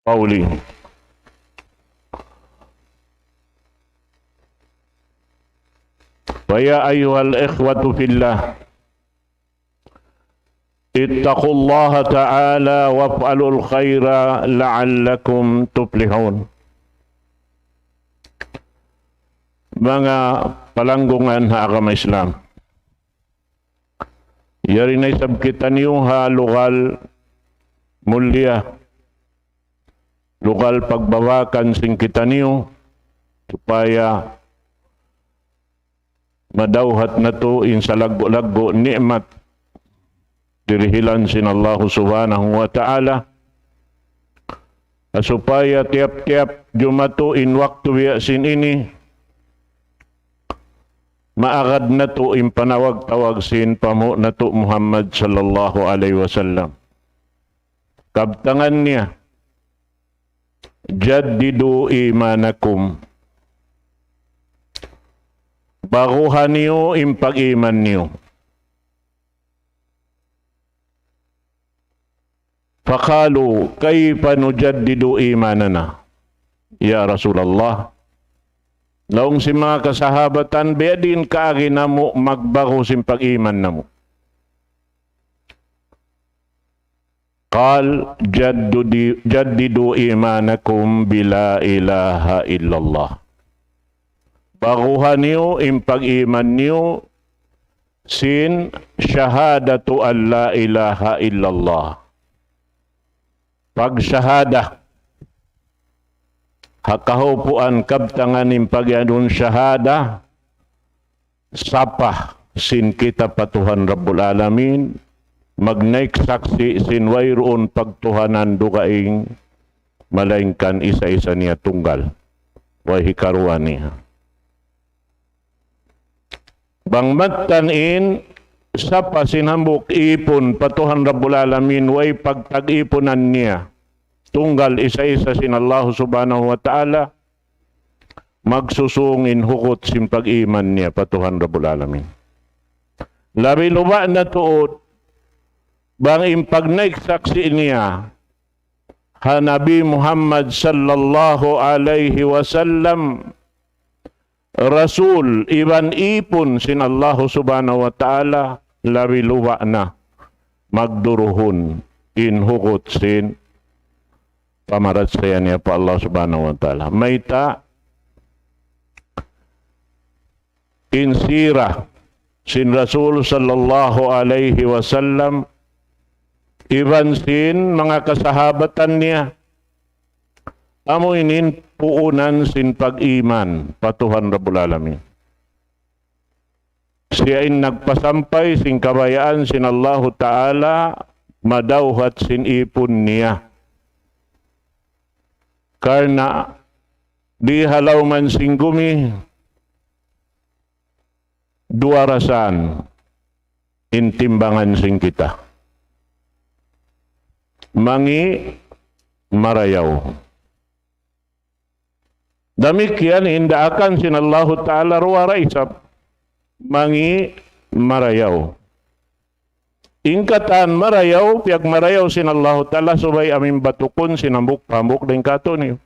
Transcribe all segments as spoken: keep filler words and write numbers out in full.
قولي. فيا أيها الإخوة في الله، اتقوا الله تعالى وافعلوا الخير لعلكم تفلحون. Manga palanggungan ha agama Islam. Yari na isab kitaniyu ha lugal mulia, lugal pagbawakan sin kitaniyu, supaya madawhat natu' in salaggu'-laggu' ni'mat dirihilan sin Allahu Subhanahu wa Ta'ala, supaya tiyap-tiyap jumatu in waktu biya' sin ini, maagad natu' in panawag-tawag sin panghu' natu' Muhammad sallallahu alayhi wasallam. Kabtangan niya, "جددوا إيمانكم." Baguha niyu in pag-iman niyu. فقالوا: "كيف نجدد إيماننا يا رسول الله؟" Laung sin manga kasahabatan, "Biya' diin kaagi namu' magbagu sin pag-iman namu'?" قال: "جددوا، جددوا إيمانكم بلا إله إلا الله." Baguha niyu in pag-iman niyu sin شهادة أن لا إله إلا الله. Pagshahada. Ha kahupuan kabtangan in pagyanun shahada, sapa sin kita pa Tuhan Rabbul Alamin, magnaik saksi' sin wayruun pagtuhanan dugaing malaingkan isa-isa niya tunggal. Way hikaruwa niya. Bang mattan in sapa sin hambuuk ipun pa Tuhan Rabbul Alamin, way pagtag-ipunan niya tunggal isa-isa sin Allah Subhanahu wa Ta'ala, magsusung in hugut sin pag-iman niya pa Tuhan Rabbul Alamin. Labi luba' na tuud, bang in pagnaik saksi' niya ha Nabi Muhammad sallallahu alayhi wasallam, Rasul iban ipun sin Allahu Subhanahu wa Ta'ala, labi luba' na magduruhun in hugut sin pamarachaya niya pa Allah Subhanahu wa Ta'ala. Mayta'? In sira sin Rasul sallallahu alayhi wasallam iban sin manga kasahabatan niya, amu ini in puunan sin pag-iman pa Tuhan Rabbul Alamin. Siya in nagpasampay sin kabayaan sin Allahu Ta'ala madawhat sin ipun niya. Karna' di ha lawm sin gumi, duwa ra san in timbangan sin kita. Mangi', marayaw. Damikkiyan in daakan sin Allahu Ta'ala duwa ra isab. Mangi', marayaw. In katan marayaw, piyagmarayaw sin Allahu Ta'ala subay amu in batukun sin hambuuk pa hambuuk dayn kātu'niyu.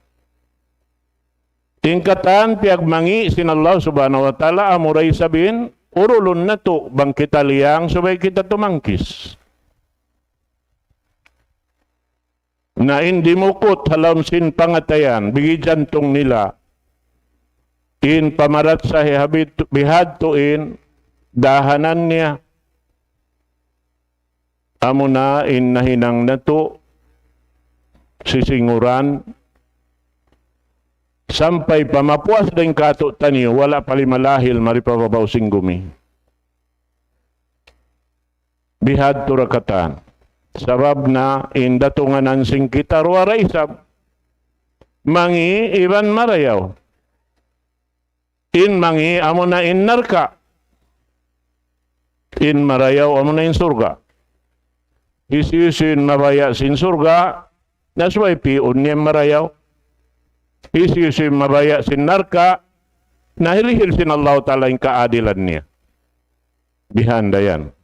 In katan piyagmangi' sin Allah Subhanahu wa Ta'ala, amura isab in urulun natu' bang kita liyang subay kita tumangkis. Na in dimukut ha lawm sin pangatayan, bigi jantung nila, in pamarachaya ha bit-, bihadtu in dahanan niya. Amuna in nahinang natu' sisinguran, sampay pa mapuas dayn kātu'niyu, wala' pa limalahil mari pa babaw sin gumi. Bihadtu ra katan. Sabab na in datunganan sin kita duwa ra isab. Mangi' iban marayaw. In mangi' amuna in narka'. In marayaw amuna in surga'. Hisiyu-siyu in mabaya' sin surga', na subay pi'un niya in marayaw. Hisiyu-siyu in mabaya' sin narka', na hirihil sin Allahu Ta'ala in kaadilan niya. Bihanda yan.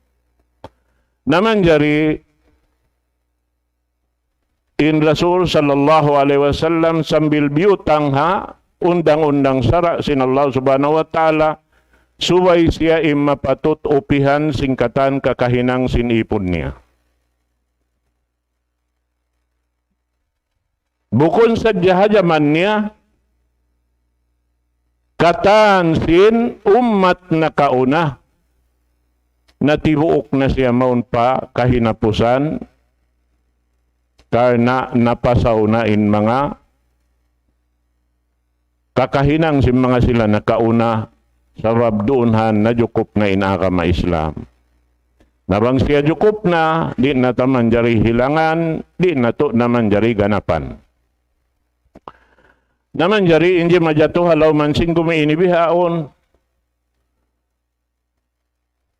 Na manjari in Rasul sallallahu alayhi wasallam sambil biyutang ha undang-undang sara' sin Allah Subhanahu wa Ta'ala, subay siya in mapatut upihan sin katan kakahinang sin ipun niya. Bukun sadja ha jaman niya, katan sin ummat nakauna, natibuuk na siya mawn pa kahinapusan, karna' napasaw na in manga kakahinang sin manga sila nakauna, sabab duun han najukup na in agama Islam. Na bang siya jukup na, di' na ta manjari hilangan, di' natu' na manjari ganapan. Na manjari in di' majatu ha lawm sin gumi ini bihaun.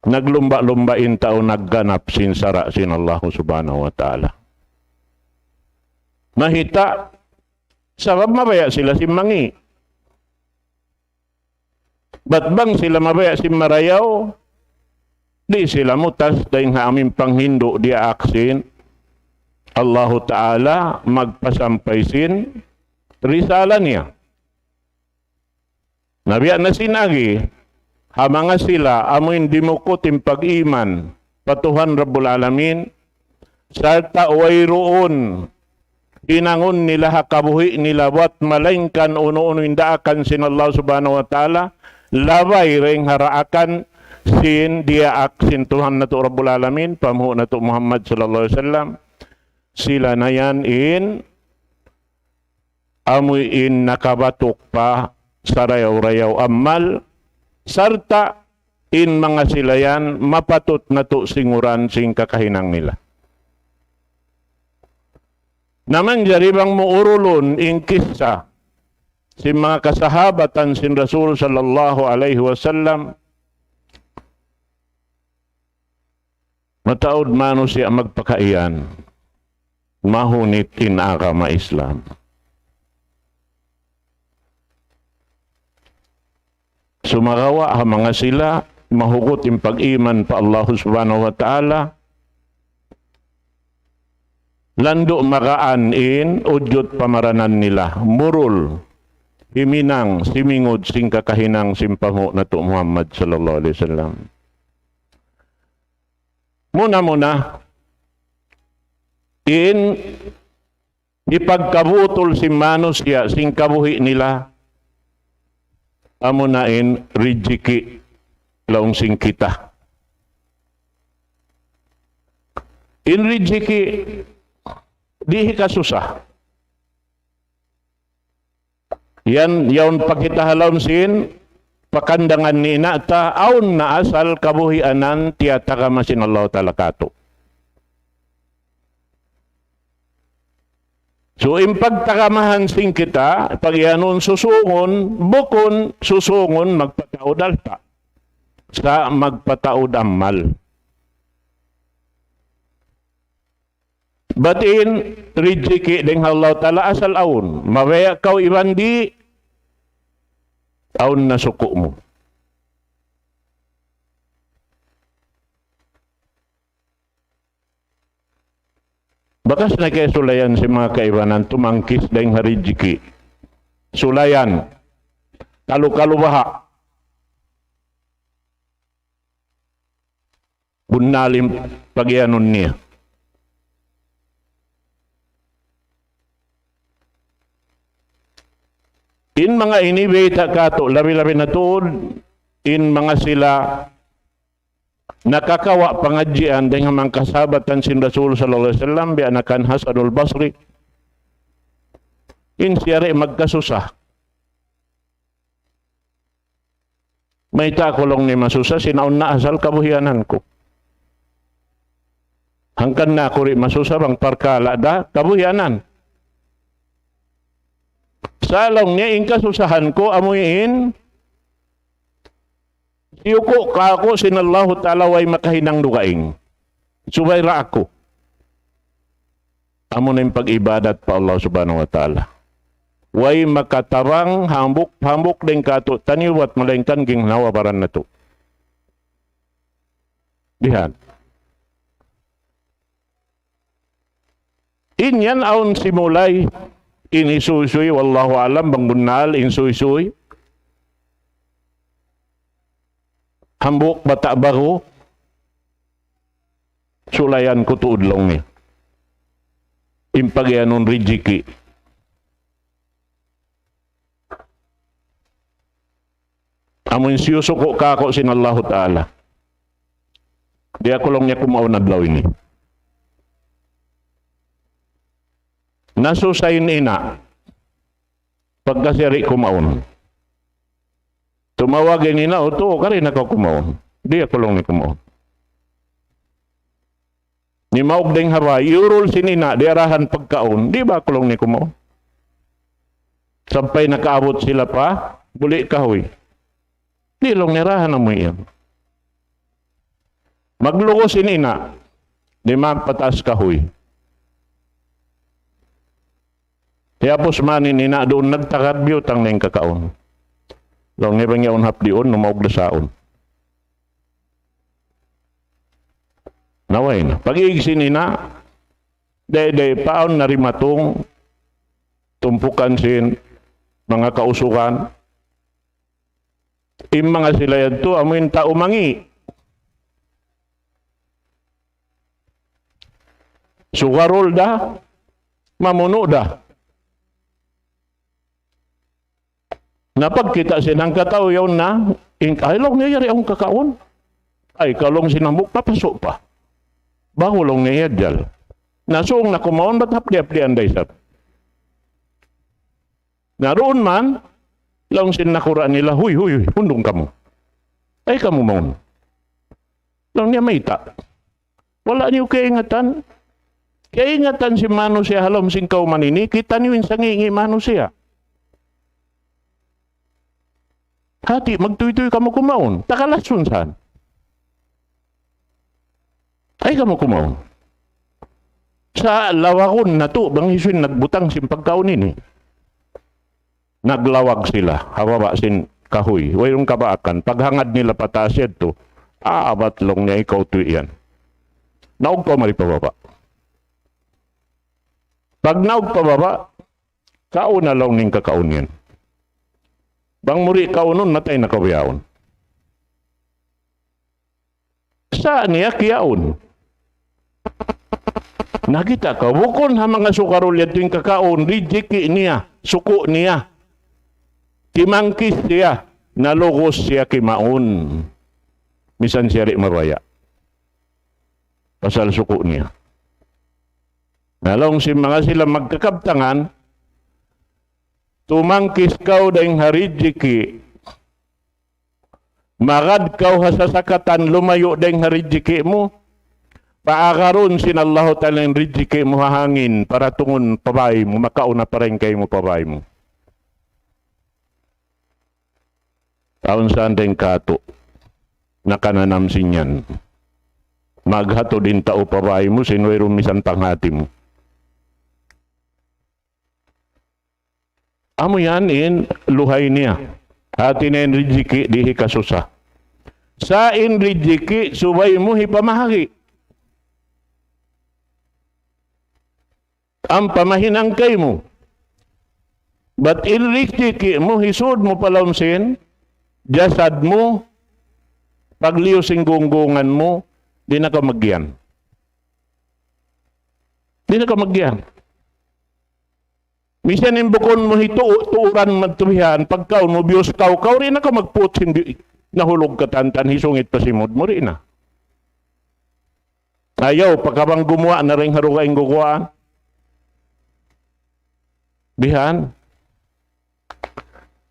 Naglumba'-lumba' in tau nagganap sin sara' sin Allah Subhanahu wa Ta'ala. Mahita', sabab mabaya' sila sin mangi'. Bat bang sila mabaya' sin marayaw, di' sila mutas dayn ha amu in panghindu' diyaak sin Allahu Ta'ala magpasampay sin risala niya. Na biya' na sin agi, ha manga sila amu in dimukut in pag-iman pa Tuhan Rabbul Alamin, sarta' wayruun hinangun nila ha kabuhi' nila buwat malaingkan unu-unu in daakan sin Allah Subhanahu wa Ta'ala, labay dayn ha daakan sin diyaak sin Tuhan natu' Rabbul Alamin, panghu' natu' Muhammad sallallahu alayhi wasallam. Sila na yan in amu in nakabatuk pa sarayaw-rayaw amal, sarta' in manga sila yan mapatut natu' singuran sin kakahinang nila. Na manjari bang mu urulun in kissa sin manga kasahabatan sin Rasul sallallahu alayhi wasallam, mataud manusiya' magpakaiyan, mahunit in agama Islam. Sumagawa' ha manga sila, mahugut in pag-iman pa Allah Subhanahu wa Ta'ala, landu' magaan in ujud pamaranan nila, murul, himinang, simingud, sin kakahinang, sin panghu' natu' Muhammad sallallahu alayhi wasallam. Muna-muna, in hipagkabutul sin manusiya' sin kabuhi' nila, amuna in rijiki' laung sin kita. In rijiki' di' hikasusa. Yan, yaun pa kita ha lawm sin pakandangan ni ina' ta, awn na asal kabuhianan tiyatagama sin Allahu Ta'ala kātu'. So, in pagtagamahan sin kita, pag-iyanun susungun, bukun susungun magpataud alta'. Sa' magpataud amal. Bat in rijiki' dayn ha Allah Ta'ala asal awn. Mabaya' kaw iban di', awn na suku' mu. Bakas na kaya sulayan sin manga kaibanan tumangkis dayn ha rijiki'. Sulayan. Kalu-kalu baha'. Bunnal in pag-iyanun niya. In manga ini bayta' kātu', labi-labi na tuud, in manga sila nakakawa' pangadjian dayn ha manga kasahabatan sin Rasul sallallahu alayhi wasallam, biya' na kan Hasanul Basri. In siya di' magkasusa. Mayta' aku laung niya masusa, sin awn na asal kabuhianan ku. Hangkan na aku di' masusa bang parkala' da kabuhianan. Sa' laung niya in kasusahan ku amu in siyuku' kāku' sin Allahu Ta'ala way makahinang dugaing. Subay da aku. Amuna in pag-ibadat pa Allah Subhanahu wa Ta'ala. Way makatabang hambuuk-hambuuk dayn kātu'niyu bat malaingkan ginhawa-baran natu'. Bihan. In yan awn simulay, in isuysuy, wallahu alam, bang bunnal, in suysuy. Hambuuk bata' baru, sulayan ku tuud laung niya. In pagiyanun rijiki'. Amun siyusuku' kāku' sin Allahu Ta'ala. Di' aku laung niya kumaun adlaw ini. Nasusa in ina'. Pagka siya di' kumaun. Tumawag in ina', "O, tuu, kari na kaw kumaun." "Di' aku laung niya kumaun. Nimaug dayn ha bay, iyurul sin ina', diyarahan pagkaun, di' ba aku laung niya kumaun?" Sampay nakaabut sila pa buli' kahuy. Di' laung niya, "Diyarahan namu' yan." Maglugus in ina', dimaug pa taas kahuy. Tiyapus man in ina' duun nagtagad, biyutang na in kakaun. Laung niya, "Bang yaun hapdiun, numaug da saun." Naway na. Pag-iig sin ina', day-day pa awn na dimatung, tumpukan sin manga kausugan. In manga sila yadtu, amu in tau mangi'. Sugarul da, mamunu' da. Na pagkita' sin hangkatau yaun na, in, "Ay, laung niya, yari awn kakaun. Ay, kaw laung sin hambuuk, papasu' pa. Bang laung niya yadjal. Na sūng na kumaun, bat hapdi'-hapdian da isab." Na duun man, laung sin nakura' nila, "Huy, huy, huy, hundung kamu. Ay kamu mawn." Laung niya, "Mayta'?" "Wala' niyu kaingatan. Kaingatan sin manusiya' ha lawm sin kawman ini, kita' niyu in sangi'-ngi' manusiya'. Hati, magtūy-tūy kamu kumaun. Takalasun san. Ay kamu kumaun. Sa' lawagun natu', bang hisiyu in nagbutang sin pagkaun ini." Naglawag sila ha baba' sin kahuy. Wayruun kabaakan. Paghangad nila pa taas yadtu, "Abat," laung niya, "ikaw tuud yan. Naug kaw mari pa baba'." Pagnaug pa baba', "Kauna laung niya in kakaun yan. Bang mu di' kaunun, matay na kaw bihaun." Sa' niya kiyaun. Nakita' kaw, bukun ha manga sugarul yadtu in kakaun, rijiki' niya, suku' niya. Timangkis siya, nalugus siya kimaun. Misan siya di' mabaya'. Pasal suku' niya. Na laung sin manga sila magkakabtangan, tumangkis kaw dayn ha rijiki', magad kaw ha sasakatan, lumayu' dayn ha rijiki' mu, paagarun sin Allahu Ta'ala in rijiki' mu ha hangin, paratungun pa bāy mu, makauna pa dayn kaymu pa bāy mu. Awn sa dayn kātu', nakananam sin yan. Maghatud in tau pa bāy mu, sin wayruun misan panghati mu. Amu yan in luhay niya. Hati niya in rijiki' di' hikasusa. Sa' in rijiki' subay mu hipamahagi'. Ampa mahinang kaymu. Bat in rijiki' mu hisūd mu pa lawm sin jasad mu, pagliyu sin gunggungan mu, di' na kaw magiyan. Di' na kaw magiyan. Misan in bukun mu hitu-, tuuran madtu bihan, pagkaun mu biyus kaw-kaw, di' na kaw magput sin bi-, nahulug katan-katan, hisungit pa simud mu, di' na. Ayaw, pakabang gumuwa' na dayn ha dugaing guguwaan. Bihan.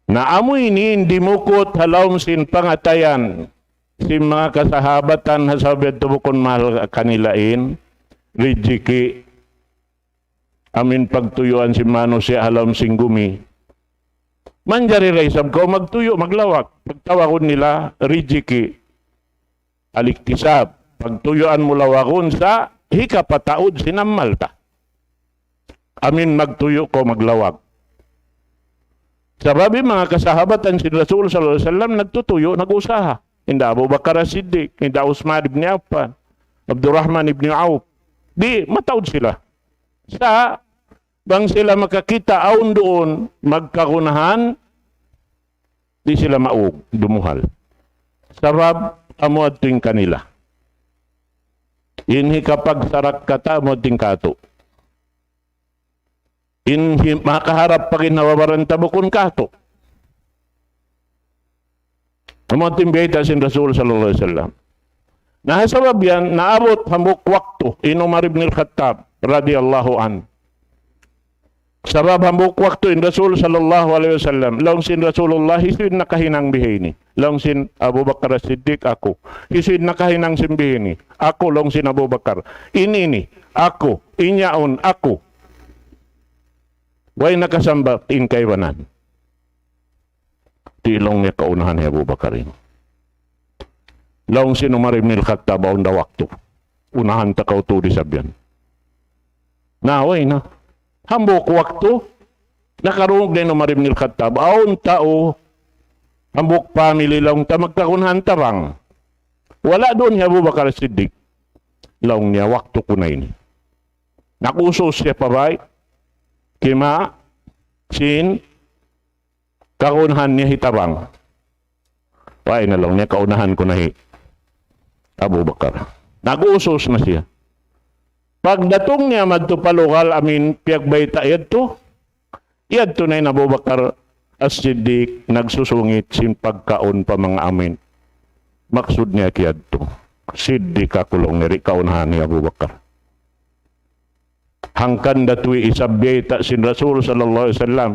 Na amu ini in dimukut ha lawm sin pangatayan sin manga kasahabatan ha sabab yadtu bukun mahal kanila in rijiki'. Amu in pagtuyuan sin manusiya' ha lawm sin gumi. Manjari da isab kaw magtuyu', maglawag. Pagtawagun nila, rijiki'. Al-iktisab. Pagtuyuan mu lawagun sa' hikapataud sin amal ta. Amu in magtuyu' kaw maglawag. Sabab in manga kasahabatan sin Rasul sallallahu alayhi wasallam nagtutuyu', nag-usaha. Hinda Abu Bakar As-Siddiq, hinda Usman ibn Affan, Abdurrahman ibn Auf. Di', mataud sila. Sa' bang sila makakita' awn duun magkagunahan, di' sila maug, dumuhal. Sabab amu yadtu in kanila. In hikapagsarakka ta amu yadtu in kātu'. In hi-, makaharap pa ginhawa-baran ta bukun kātu'. Amu yadtu in biyayta' sin Rasul sallallahu alayhi wasallam. Na ha sabab yan, naabut hambuuk waktu in Umar ibn al-Khattab radiyallahu anhu. Sabab hambuuk waktu in Rasul sallallahu alayhi wasallam, laung sin Rasulullah, hisiyu in nakahinang bihaini? Laung sin Abu Bakar As-Siddiq, aku. Hisiyu in nakahinang sin bihaini? Aku, laung sin Abu Bakar. In ini, aku. In yaun, aku. Way nakasambat in kaibanan. Di' laung niya kaunahan hi Abu Bakar ini. Laung sin Umar ibn al-Khattab, awn da waktu. Unahan ta kaw tuud isab yan. Na, way na. Hambuuk waktu, nakarungug na in Umar ibn al-Khattab. Awn tau, hambuuk family laung ta magkagunahan tabang. Wala' duun hi Abu Bakar Siddiq. Laung niya waktu ku na ini. Nag-usus siya pa bay. Kima, sin, kaunahan niya hi tabang. Way na laung niya, kaunahan ku na hi Abu Bakar. Nag-usus na siya. Pagdatung niya madtu pa lugal amin piyagbayta' yadtu, yadtu na in Abu Bakar As-Siddiq nagsusungit sin pagkaun pa manga amin. Maksud niya kiyadtu. Siddiq aku laung niya, di' kaunahan hi Abu Bakar. Hangkan da tuud isab biyayta' sin Rasul sallallahu alayhi wasallam.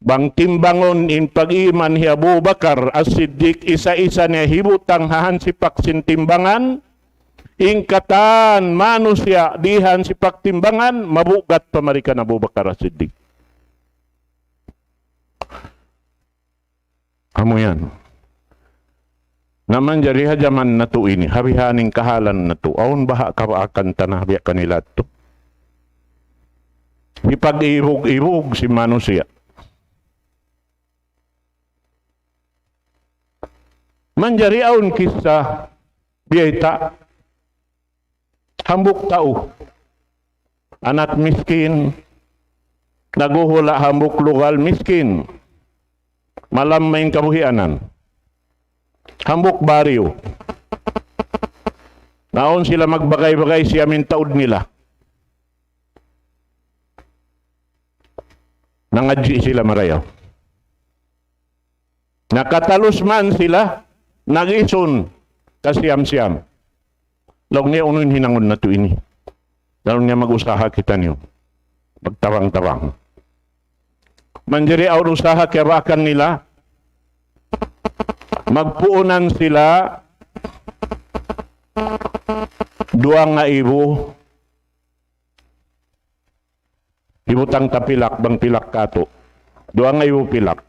Bang timbangun in pag-iman hi Abu Bakar As-Siddiq, isa-isa niya hibutang ha hansipak sin timbangan, in katan manusiya' di' hansipak timbangan, mabugat pa mari kan Abu Bakar As-Siddiq. Amu yan. Na manjari ha jaman natu' ini, ha bihaini in kahalan natu', awn baha' kabaakan ta na biya' kanila yadtu. Hipag-ibug-ibug sin manusiya'. Manjari awn kissa biyayta'. Hambuuk tau. Anak miskin. Naghuhula' hambuuk lugal miskin. Malamma in kabuhianan. Hambuuk baryu. Na awn sila magbagay-bagay siya amin taud nila. Nangadji' sila marayaw. Nakatalus man sila, nag-isun, kasiyam-siyam. Laung niya, unu in hinangun natu' ini? Laung niya, mag-usaha kitaniyu. Magtabang-tabang. Manjari awn usaha kiyabaakan nila. Magpuunan sila duwa ngaibu. Hibutang ta pilak, bang pilak katu'. Duwa ngaibu pilak.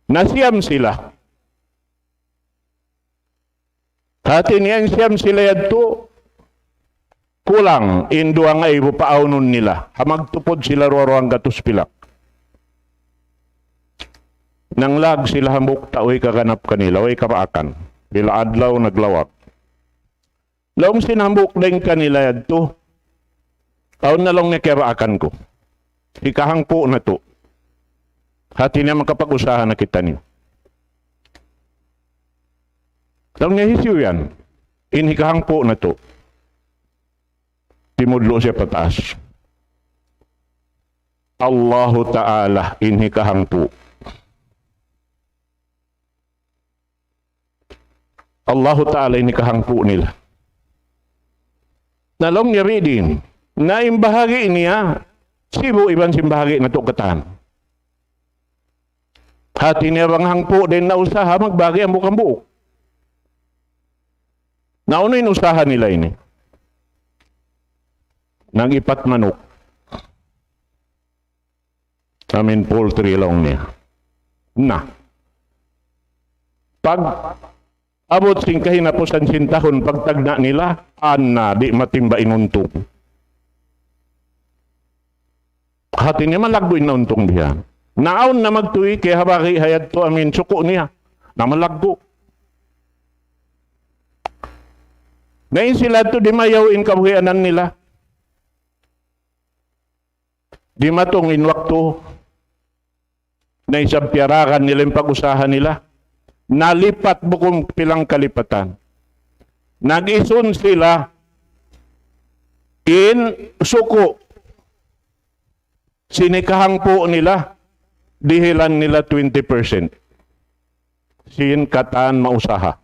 Nasiyam sila. Hati niya in siyam sila yadtu, kulang in duwa ngaibu paawnun nila. Ha magtupud sila duwa-duwa nggatus pilak. Nanglag sila hambuuk tau, way kaganap kanila, way kabaakan. Pila adlaw naglawag. Laung sin hambuuk dayn kanila yadtu. Awn na laung niya kiyabaakan ku. Hikahangpu' natu'. Hati niya makapag-usaha na kitaniyu. Laung niya hisiyu yan. In hikahangpu' natu'. Timudlu' siya pataas. Allahu Ta'ala in hikahangpu'. Allahu Ta'ala in hikahangpu' nila. Na laung niya bidin. Na in bahagi' niya, sibu' iban sin bahagi' natu' katan. Hati niya bang hangpu' dayn na usaha, magbahagi' hambuuk-hambuuk. Na unu in usaha nila ini? Nag-ipat manuk. Amin poultry laung niya. Na. Pag abut sin kahinapusan sin tahun pagtagna' nila, ana, di' matimba in untung. Hati niya malaggu' in untung biya'. Na awn na magtuy kay habari hayadtu amin suku' niya. Na malaggu'. Na in sila tu dimayaw in kabuhianan nila. Dimatung in waktu, na isab piyaragan nila in pag-usaha nila. Nalipat bukun pilang kalipatan. Nag-isun sila in suku' sin hikahangpu' nila, dihilan nila twenty percent sin katan mausaha.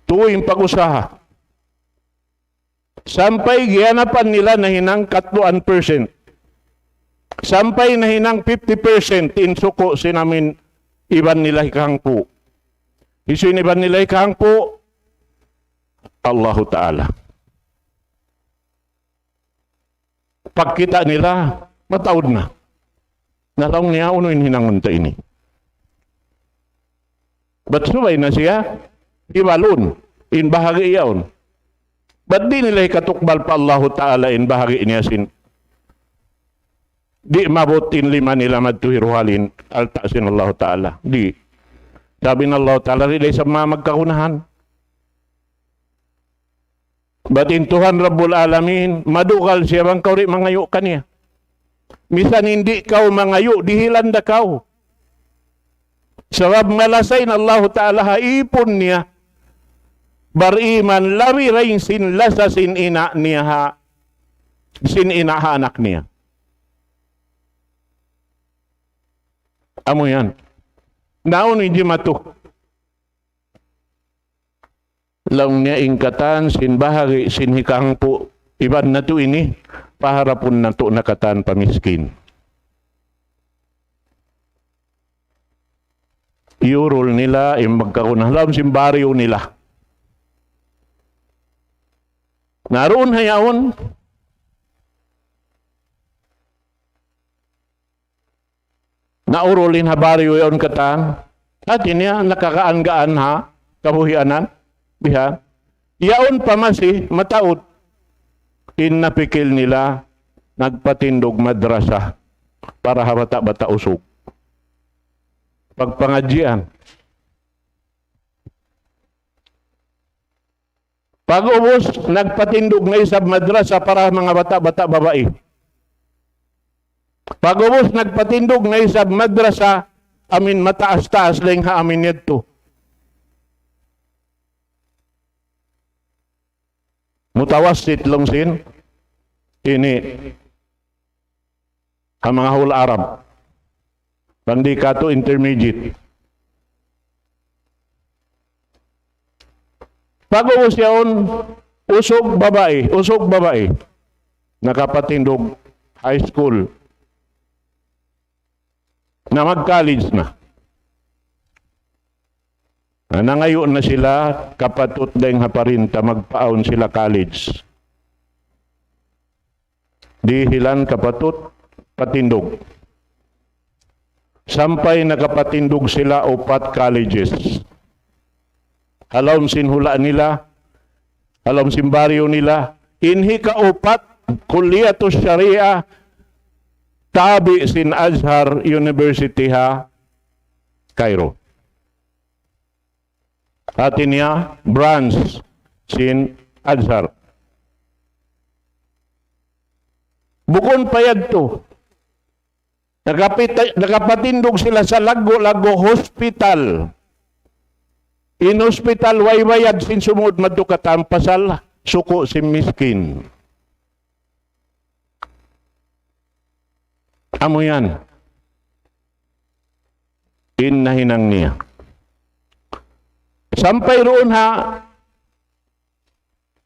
Tuwi in pag-usaha. Sampay giyanapan nila nahinang katluan percent. Sampay nahinang fifty percent in suku' sin amin iban nila hikahangpu'. Hisiyu in iban nila hikahangpu'? Allahu Ta'ala. Pagkita' nila, mataud na. Na laung niya, unu in hinangun ta ini? Bat subay na siya hibalun in bahagi' yaun. Bat di' nila hikatukbal pa Allahu Ta'ala in bahagi' niya sin di' maabut in lima nila madtu hiruhal in alta' sin Allahu Ta'ala. Di'. Sabi na Allahu Ta'ala, di' da isab magkagunahan. Bat in Tuhan Rabbul Alamin, madugal siya bang kaw di' mangayu' kaniya. Misan in di' kaw mangayu', dihilan da kaw. Sabab malasa in Allahu Ta'ala ha ipun niya. Bariman labi dayn sin lasa sin ina' niya ha, sin ina' ha anak niya. Amu yan. Na unu in jimatu? Laung niya in katan sin bahagi' sin hikahangpu' iban natu' ini, paharapun natu' na katan pa miskin. Iyurul nila in magkagunahan ha lawm sin baryu nila. Na duun ha yaun, naurul in ha baryu yaun katan. Hati niya, nakagaan-gaan ha kabuhianan. Bihan. Yaun pa masi, mataud. In napikil nila, nagpatindug madrasa para ha bata'-bata' usug. Pagpangadjian. Pag'ubus, nagpatindug na isab madrasa para manga bata'-bata' babai. Pag'ubus, nagpatindug na isab madrasa amin mataas-taas dayn ha amin yadtu. Mutawassit laung sin ini. Ha manga hula' Arab. Bang di katu' intermediate. Pag'ubus yaun, usug babai, usug babai. Nakapatindug high school. Na mag-college na. Na nangayu' na sila kapatut dayn ha parinta magpaawn sila college. Dihilan kapatut patindug. Sampay nakapatindug sila upat colleges. Ha lawm sin hula' nila, ha lawm sin baryu nila, in hikaupat, Kulliyatus Sharia, tabi' sin Azhar University ha Cairo. Hati niya branch sin Azhar. Bukun pa yadtu. Nakapita-, nakapatindug sila sa laggu'-laggu' hospital. In hospital way bayad sin sumud madtu katan pasal suku' sin miskin. Amu yan. In nahinang niya. Sampay duun ha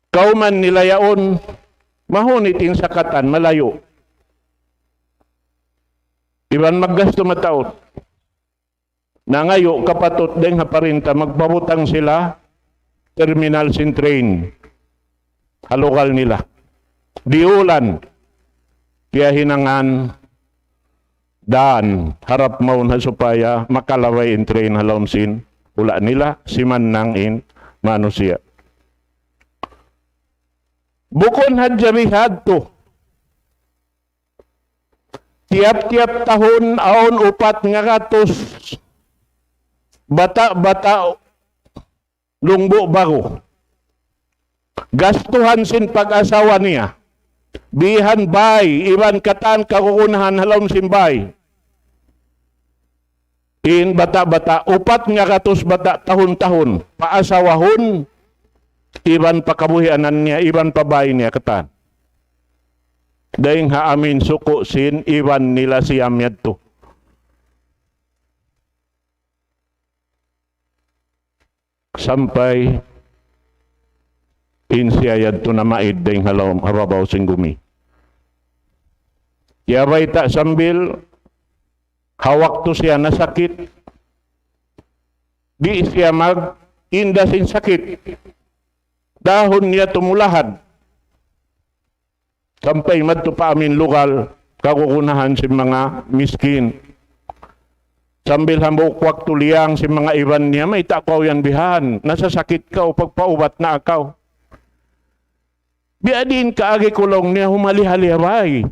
kawman nila yaun, mahunit in sakatan, malayu'. Iban maggastu mataud. Nangayu' kapatut dayn ha parinta, magpabutang sila terminal sin train ha lugal nila. Diyulan, kiyahinangan dān harap mawn ha supaya makalabay in train ha lawm sin hula' nila, simannang in manusiya'. Bukun hadja bihadtu. Tiyap-tiyap tahun awn upat ngagatus bata'-bata' Lungbu' Baru. Gastuhan sin pag-asawa niya. Bihan bay, iban katan kagunahan ha lawm sin bay. In bata'-bata', upat ngagatus bata' tahun-tahun, paasawahun, iban pakabuhianan niya, iban pa bay niya katan. Dayng ha amin suku' sin iban nila Siam yadtu. Sampay in siya yadtu namaid dayng ha lawm, ha babaw sin gumi. Kiyabayta' sambil ha waktu siya nasakit, di' siya mag-inda sin sakit. Dahun niya tumulahad. Sampay madtu pa amin lugal, kagunahan sin manga miskin. Sambil hambuuk waktu liyang sin manga iban niya, "Mayta' kaw yan bihan? Nasasakit kaw, pagpaubat na kaw." "Biya' diin kaagi ku," laung niya, "humali-hali ha bay.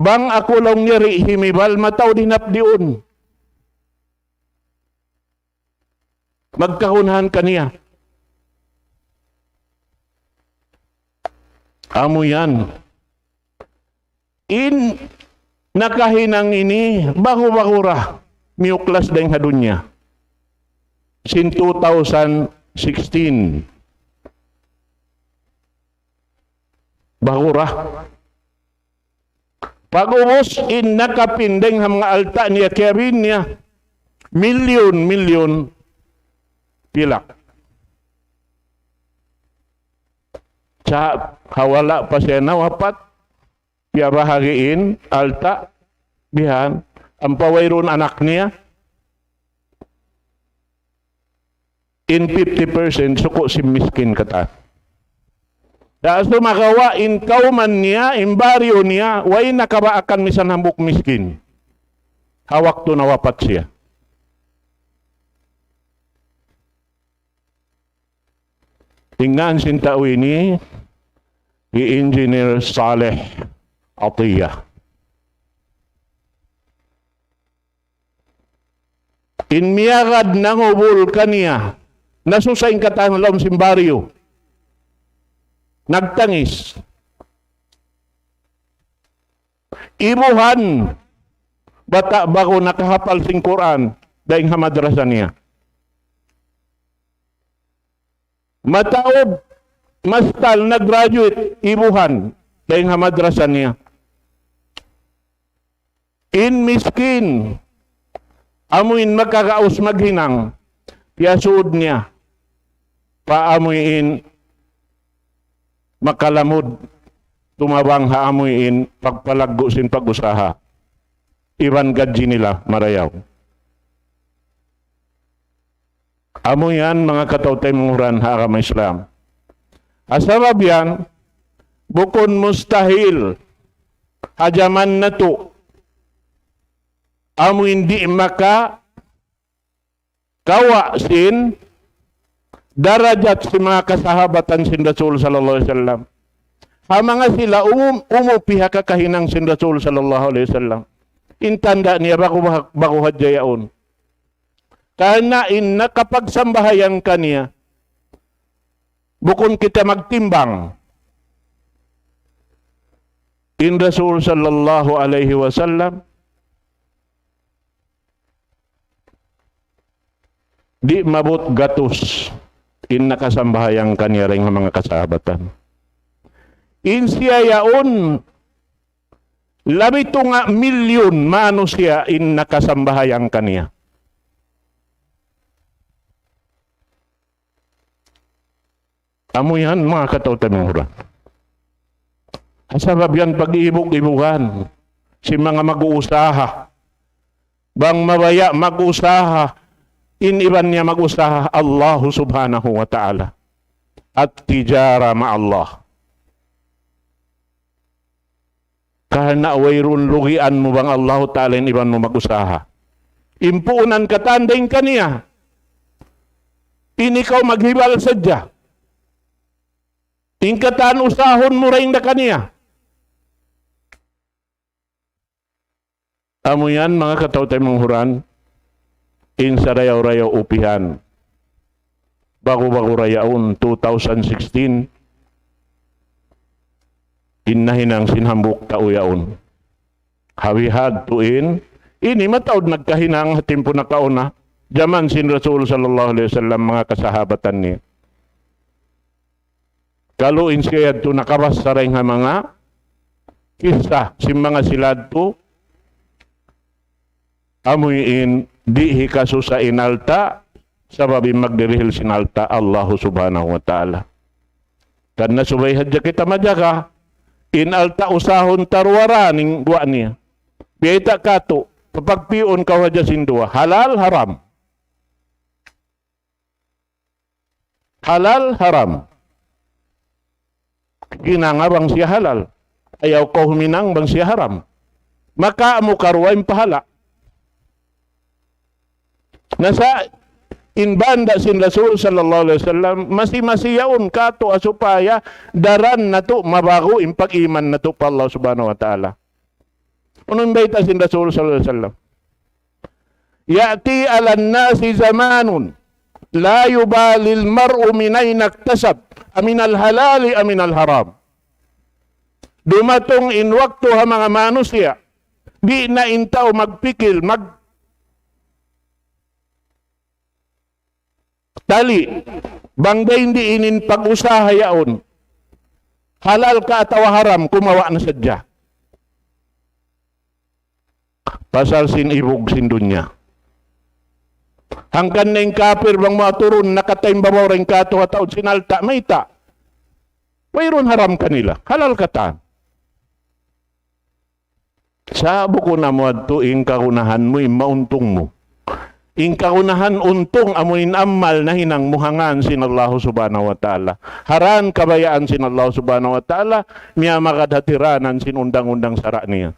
Bang aku," laung niya, "di' himibal, mataud hinapdi' yaun." Magkagunahan kaniya. Amu yan. In nakahinang ini, ba'gu-ba'gu ra miyuklas dayng ha dunya. Sin two thousand sixteen. Ba'gu ra. Pag'ubus in nakapin dayng ha manga alta' niya, kiyabin niya, milyun-milyun pilak. Sa' ha wala' pa siya nawapat, piyabahagi' in alta', bihan, ampa wayruun anak niya, in fifty percent suku' sin miskin katan. Sa' sumagawa' in kawman niya, in baryo niya, way nakabaakan misan hambuuk miskin. Ha waktu nawapat siya. In ngān sin tau ini, hi Engineer Saleh Atiyah. In miyagad nangubul kaniya, nasusa in katan ha lawm sin baryo. Nagtangis. Ibuhan, bata' ba'gu nakahapal sin Qur'an, dayng ha madrasa niya. Mataud, mastal nag-graduate, ibuhan, dayng ha madrasa niya. In miskin, amu in makagaus maghinang, piyasud niya pa amu in makalamud, tumabang ha amu in pagpalaggu' sin pag-usaha. Iban gadji nila marayaw. Amu yan, manga kataw-taymanghuran ha agama Islam. Ha sabab yan, bukun mustahil ha jaman natu', amu in di' makakawa' sin darajat sin manga kasahabatan sin Rasul sallallahu alayhi wasallam. Ha manga sila umu-, umupi ha kakahinang sin Rasul sallallahu alayhi wasallam. In tanda' niya ba'gu, ba'gu hadja yaun. Karna' in nakapagsambahayang kaniya, bukun kita magtimbang. In Rasul sallallahu alayhi wasallam, di' maabut gatus in nakasambahayang kaniya dayng ha manga kasahabatan. In siya yaun, labi tunga' milyun manusiya' in nakasambahayang kaniya. Amu yan, manga kataw-taymanghuran. Ha sabab yan, pag-iibug-ibugan sin manga mag-uusaha. Bang mabaya' mag-usaha, in iban niya mag-usaha, Allahu subhanahu wa ta'ala. At tijara ma'allah. Karna' wayruun lugian mu bang Allahu Ta'ala in iban mu mag-usaha. In puunan katan dayng kaniya. In ikaw maghibal sadja. In katan usahun mu dayng da kaniya. Amu yan, manga kataw-taymanghuran, in sarayaw-rayaw upihan. Ba'gu-ba'gu ra yaun, two thousand sixteen, In nahinang sin hambuuk tau yaun. Ha bihadtu in, ini mataud nagkahinang ha timpu nakauna, jaman sin Rasul sallallahu alayhi wasallam, manga kasahabatan niya. Kalu in siya yadtu nakabassa dayn ha manga kissa sin manga sila yadtu, amuin di' hikasusa in alta', sabab in magdirihil sin alta' Allahu Subhanahu wa Ta'ala. Karna' subay hadja kita majaga, in alta' usahun ta duwa ra in guwa' niya. Biyayta' katu', papagpiun kaw hadja sin duwa, halal, haram. Halal, haram. Hinanga bang siya halal. Ayaw kaw huminang bang siya haram. Maka amu karuwa in pahala'. Na sa' in banda sin Rasul sallallahu alayhi wasallam, masi-masi yaun katu' supaya daran natu' mabagu in pag-iman natu' pa Allah Subhanahu wa Ta'ala. Unu in bayta' sin Rasul sallallahu alayhi wasallam? يأتي على الناس زمان لا يبالي المرء من أين اكتسب، أمن الحلال أم من الحرام. Dumatung in waktu ha manga manusiya', di' na in tau magpikil, magtali, bang dayn di in pag-usaha yaun, halal ka atawa haram, kumawa' na sadja. Pasal sin ibug sin dunya. Hangkan na in kapir bang maturun na kataymbabaw dayn kātu' ha taud sin alta', mayta'? Wayruun haram kanila. Halal katan. Sa' bukun amu yadtu in kagunahan mu, in mauntung mu. In kagunahan untung amu in amal nahinang mu ha ngān sin Allahu Subhanahu wa Ta'ala. Ha dān kabayaan sin Allahu Subhanahu wa Ta'ala, miyamagad ha tiranan sin undang-undang sara' niya.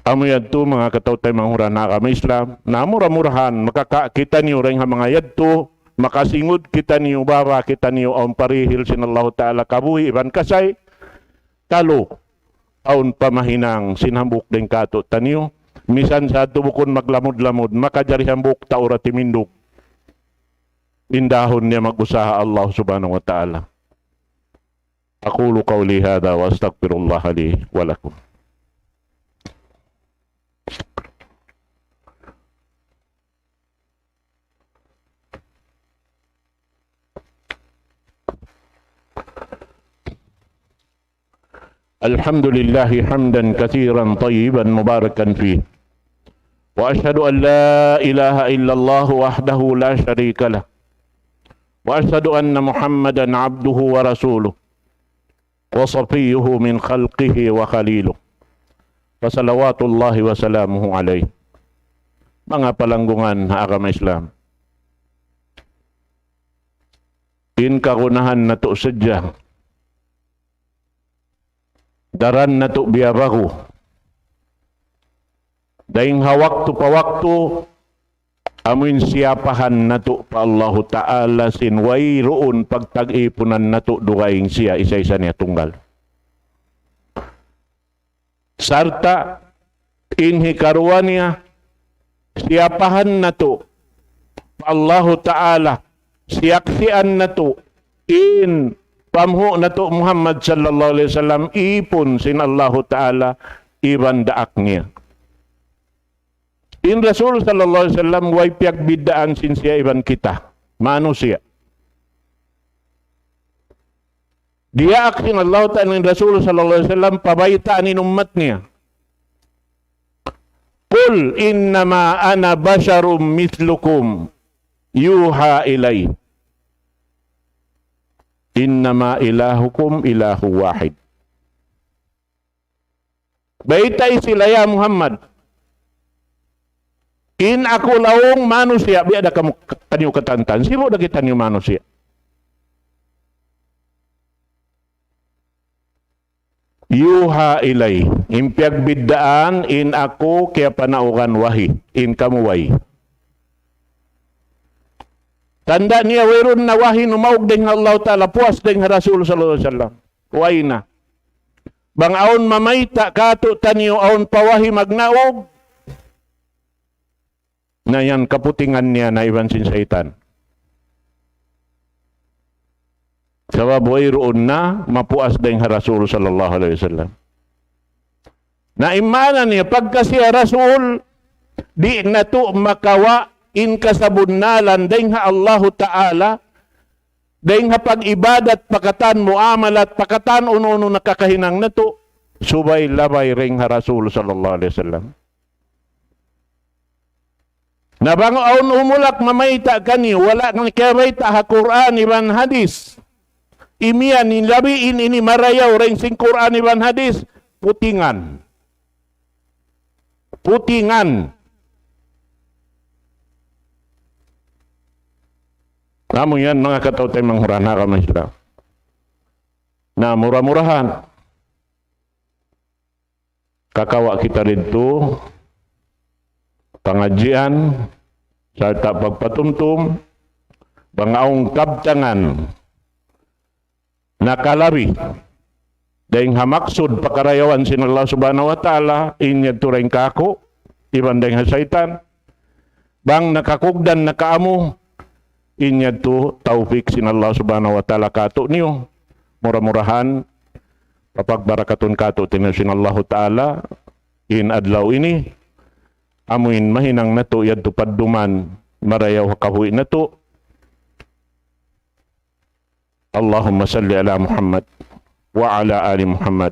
Amu yadtu manga kataw-taymanghuran ha agama Islam. Na mura-murahan, makakawa' kitaniyu dayn ha manga yadtu, makasingud kitaniyu, baba kitaniyu, awn parihil sin Allahu Ta'ala kabuhi' iban kasay, kalu, awn pamahinang sin hambuuk dayn kātu'niyu, misan sa yadtu bukun maglamud-lamud, makajari hambuuk tau ra timindug. Indahun niya mag-usaha Allah Subhanahu wa Ta'ala. أقول قولي هذا وأستغفر الله لي ولكم. الحمد لله حمدا كثيرا طيبا مباركا فيه، وأشهد أن لا إله إلا الله وحده لا شريك له، وأشهد أن محمدا عبده ورسوله، وصفيه من خلقه وخليله، فصلوات الله وسلامه عليه. Manga palanggungan ha agama Islam. In kagunahan natu' sadja, daran natu' biyabagu. Dayn ha waktu pa waktu, amuin siyapahan natu' pa Allahu Ta'ala sin wayruun pagtag-ipunan natu' dugaing siya isa-isa niya tunggal. Sarta' in hikaruwa niya, siyapahan natu' pa Allahu Ta'ala, siyaksian natu' in panghu' natu' Muhammad sallallahu alayhi wasallam, īpun sin Allahu Ta'ala iban daak niya. In Rasul sallallahu alayhi wasallam way piyagbiddaan sin siya iban kita, manusiya'. Diyaak sin Allahu Ta'ala in Rasul sallallahu alayhi wasallam, pabaytaan in ummat niya. قل إنما أنا بشر مثلكم يوحى إلي إنما إلهكم إله واحد. Baytai sila, ya Muhammad, in aku laung manusiya', biya' da kamu, kaniyu katantan, sibu' da kitaniyu manusiya'. يوحى إلي, in piyagbiddaan, in aku kiyapanaugan wahi, in kamu way. Tanda' niya wayruun na wahi numaug dayn ha Allahu Ta'ala, puas dayn ha Rasul sallallahu alayhi wasallam. Way na. Bang awn mamayta' kātu'niyu awn pa wahi magnaug, na yan kaputingan niya na iban sin saytan. Sabab wayruun na mapuas dayn ha Rasul sallallahu alayhi wasallam. Na in maana niya, pagka siya Rasul, di' natu' makawa' in kasabunnalan dayn ha Allahu Ta'ala, dayn ha pag-ibadat, pa katan muamalat, pa katan unu-unu nakakahinang natu', subay labay dayn ha Rasul sallallahu alayhi wasallam. Na bang awn humulak mamayta' kaniyu, wala' kaniyu kiyabayta' ha Qur'an iban hadith. Imiyan in labi in ini marayaw dayn sin Qur'an iban hadith, putingan. Putingan. Amu yan, manga kataw-taymanghuran ha agama Islam. Na mura-murahan kakawa' kita didtu pangadjian sarta' pagpatumtum, bang awn kabtangan nakalabi dayn ha maksud pakarayawan sin Allah Subhanahu wa Ta'ala, in yadtu dayn kāku' iban dayn ha saytan. Bang nakakugdan na kaamu, in yadtu tawfik sin Allah Subhanahu wa Ta'ala kātu'niyu. Mura-murahan papagbarakatun kātu'niyu sin Allahu Ta'ala in adlaw ini. Amu in mahinang natu' yadtu padduman marayaw ha kabuhi' natu'. اللهم صل على محمد وعلى آل محمد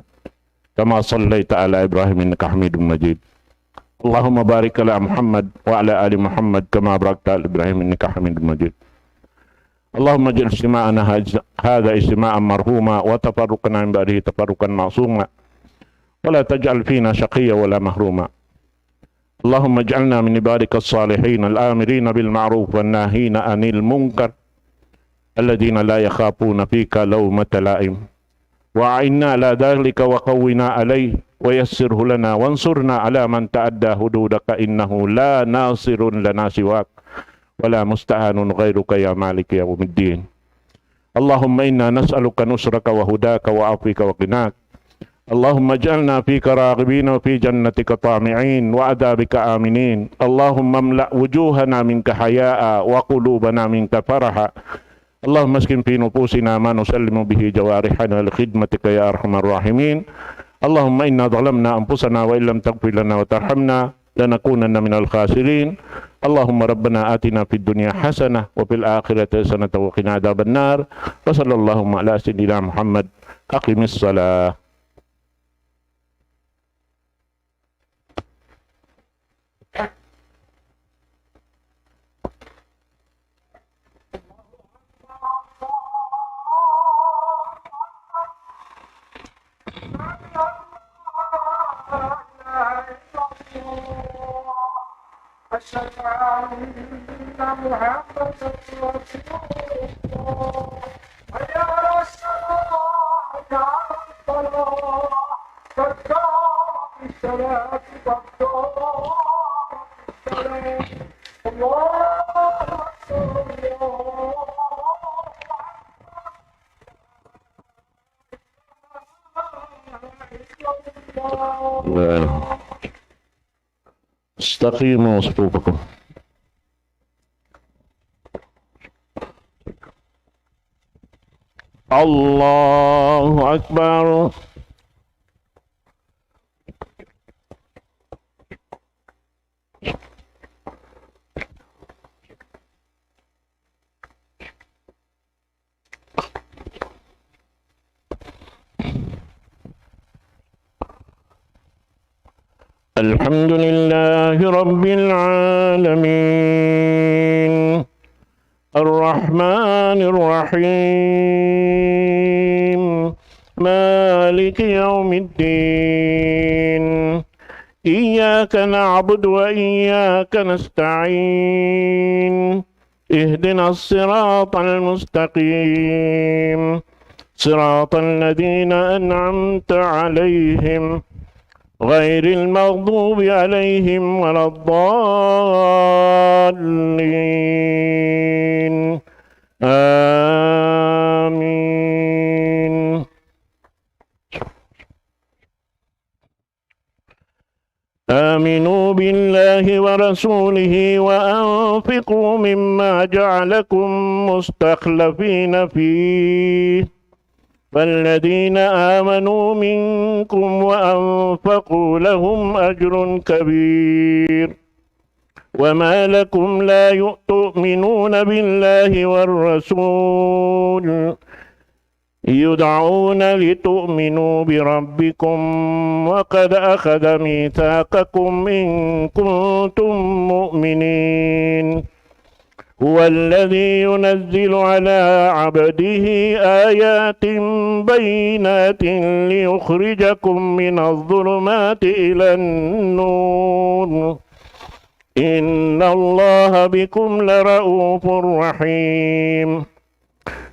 كما صليت على إبراهيم إنك حميد مجيد. اللهم بارك على محمد وعلى آل محمد كما باركت على إبراهيم إنك حميد مجيد. اللهم اجعل اجتماعنا هذا اجتماعا مرحوما وتفرقنا من بعده تفرقا معصوما ولا تجعل فينا شقيا ولا محروما. اللهم اجعلنا من عبادك الصالحين الآمرين بالمعروف والناهين عن المنكر الذين لا يخافون فيك لومة لائم وأعنا على ذلك وقونا عليه ويسره لنا وانصرنا على من تعدى حدودك إنه لا ناصر لنا سواك ولا مستعان غيرك يا مالك يوم الدين. اللهم إنا نسألك نصرك وهداك وعفوك وغناك. اللهم اجعلنا فيك راغبين وفي جنتك طامعين وعذابك آمنين. اللهم املأ وجوهنا منك حياء وقلوبنا منك فرحا. اللهم اسكن في نفوسنا ما نسلم به جوارحنا لخدمتك يا أرحم الراحمين. اللهم إنا ظلمنا أنفسنا وإن لم تغفر لنا وترحمنا لنكونن من الخاسرين. اللهم ربنا آتنا في الدنيا حسنة وفي الآخرة حسنة وقنا عذاب النار. وصلى اللهم على سيدنا محمد. أقم الصلاة. أشهد أن محمدا رسول الله. حي على الصلاة، حي على الفلاح، قد قامت الصلاة، قد قامت الصلاة. الله أكبر، الله أكبر. استقيموا صفوفكم. الله أكبر. الحمد لله رب العالمين. الرحمن الرحيم. مالك يوم الدين. إياك نعبد وإياك نستعين. اهدنا الصراط المستقيم. صراط الذين أنعمت عليهم غير المغضوب عليهم ولا الضالين. آمين. آمنوا بالله الله ورسوله وأنفقوا مما جعلكم مستخلفين فيه فالذين آمنوا منكم وأنفقوا لهم أجر كبير. وما لكم لا تؤمنون بالله والرسول يدعون لتؤمنوا بربكم وقد أخذ ميثاقكم إن كنتم مؤمنين. هو الذي ينزل على عبده آيات بينات ليخرجكم من الظلمات إلى النور. إن الله بكم لرءوف رحيم.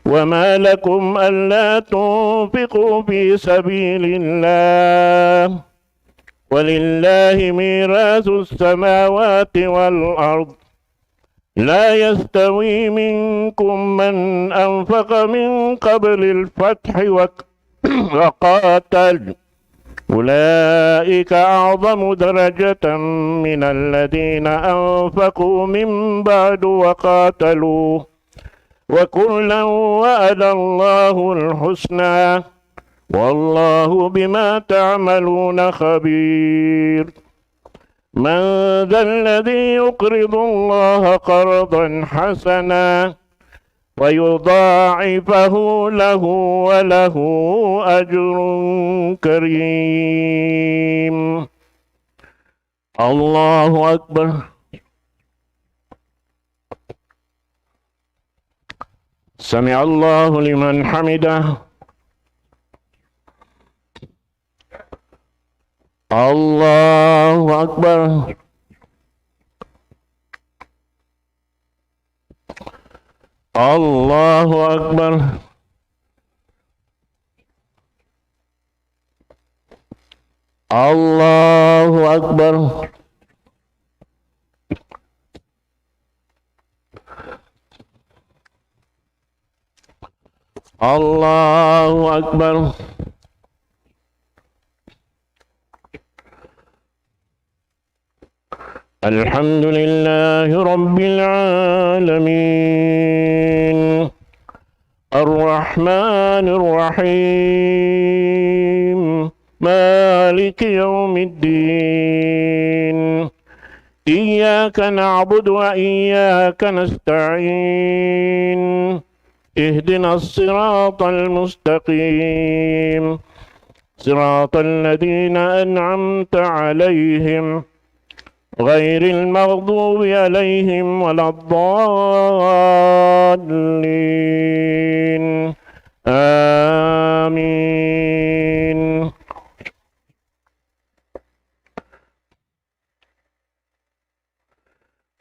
وما لكم ألا تنفقوا في سبيل الله ولله ميراث السماوات والأرض لا يستوي منكم من أنفق من قبل الفتح وك- وقاتل أولئك أعظم درجة من الذين أنفقوا من بعد وقاتلوا وكلا وعد الله الحسنى والله بما تعملون خبير. من ذا الذي يقرض الله قرضا حسنا فيضاعفه له وله أجر كريم. الله أكبر. سمع الله لمن حمده. الله أكبر. الله أكبر. الله أكبر. الله أكبر. الحمد لله رب العالمين. الرحمن الرحيم. مالك يوم الدين. إياك نعبد وإياك نستعين. اهدنا الصراط المستقيم. صراط الذين أنعمت عليهم غير المغضوب عليهم ولا الضالين. آمين.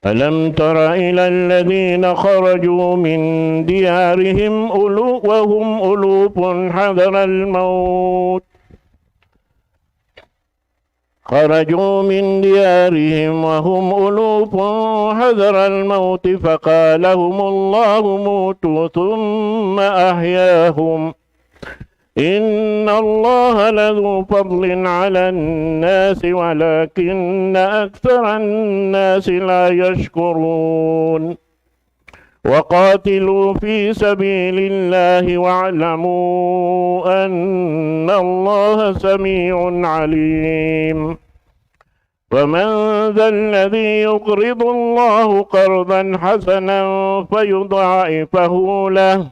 ألم تر إلى الذين خرجوا من ديارهم ألو-، وهم ألوف حذر الموت، خرجوا من ديارهم وهم ألوف حذر الموت فقال لهم الله موتوا ثم أحياهم إن الله لذو فضل على الناس ولكن أكثر الناس لا يشكرون. وقاتلوا في سبيل الله واعلموا أن الله سميع عليم. ومن ذا الذي يقرض الله قرضا حسنا فيضاعفه له،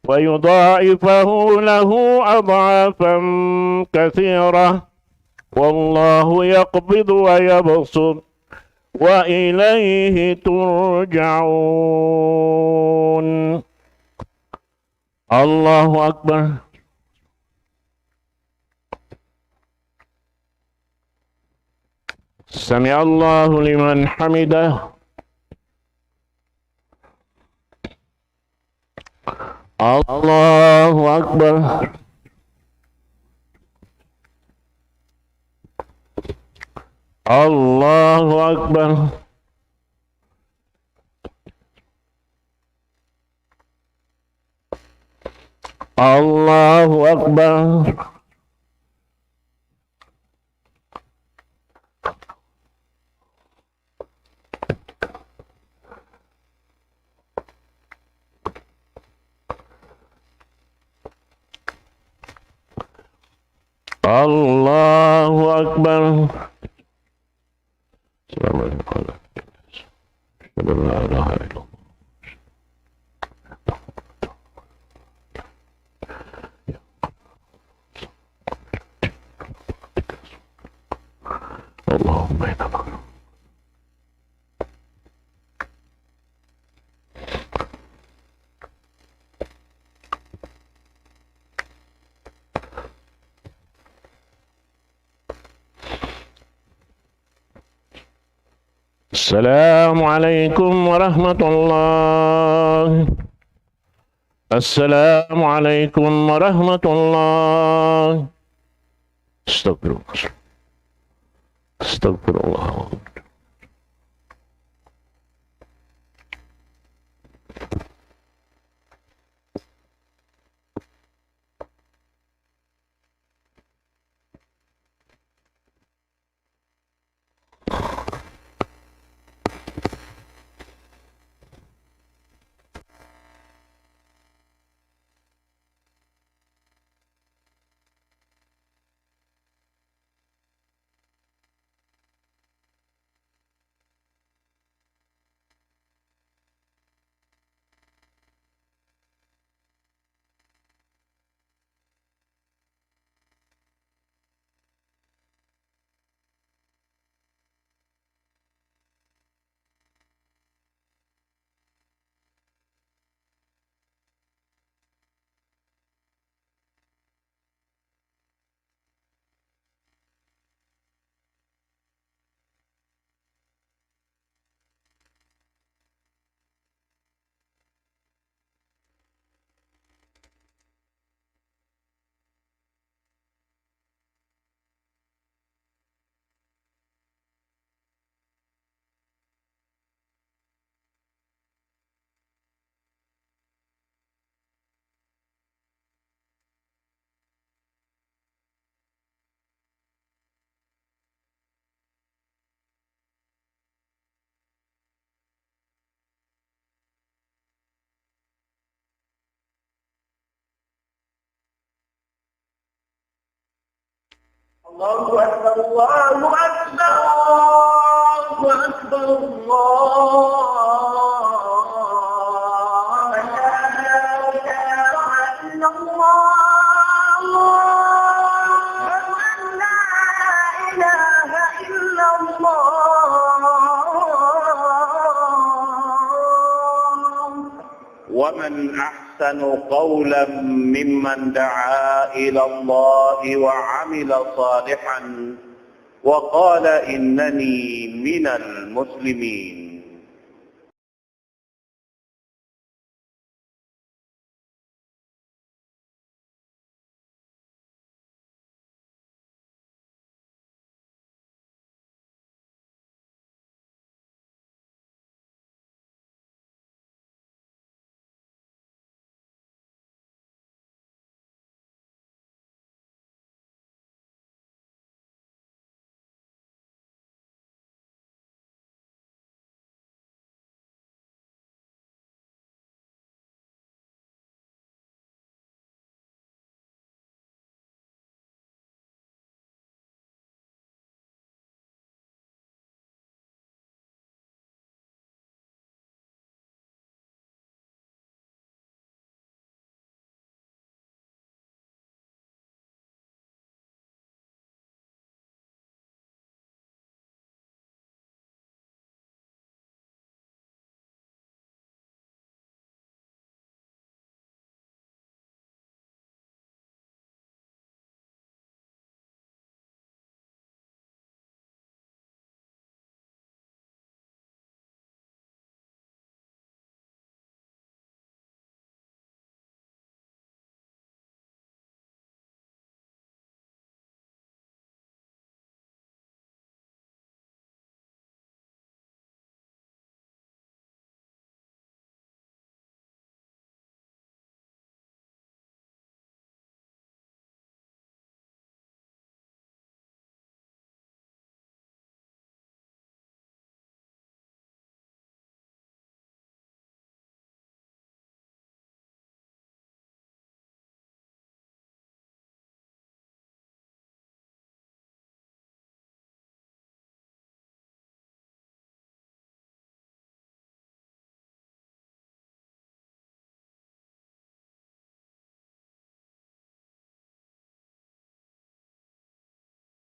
فيضاعفه له أضعافا كثيرة، والله يقبض ويبسط، وإليه ترجعون. الله أكبر. سمع الله لمن حمده. الله أكبر. الله أكبر. الله أكبر. الله أكبر. السلام عليكم. أشهد أن لا إله إلا الله. اللهم إنا نسألك. السلام عليكم ورحمة الله. السلام عليكم ورحمة الله. أستغفر الله. أستغفر الله. الله أكبر، الله أكبر، الله أكبر، الله أكبر. لا إله إلا الله. أشهد أن لا إله إلا الله. ومن أحسن قولا ممن دعا إلى الله وعمل صالحا وقال إنني من المسلمين.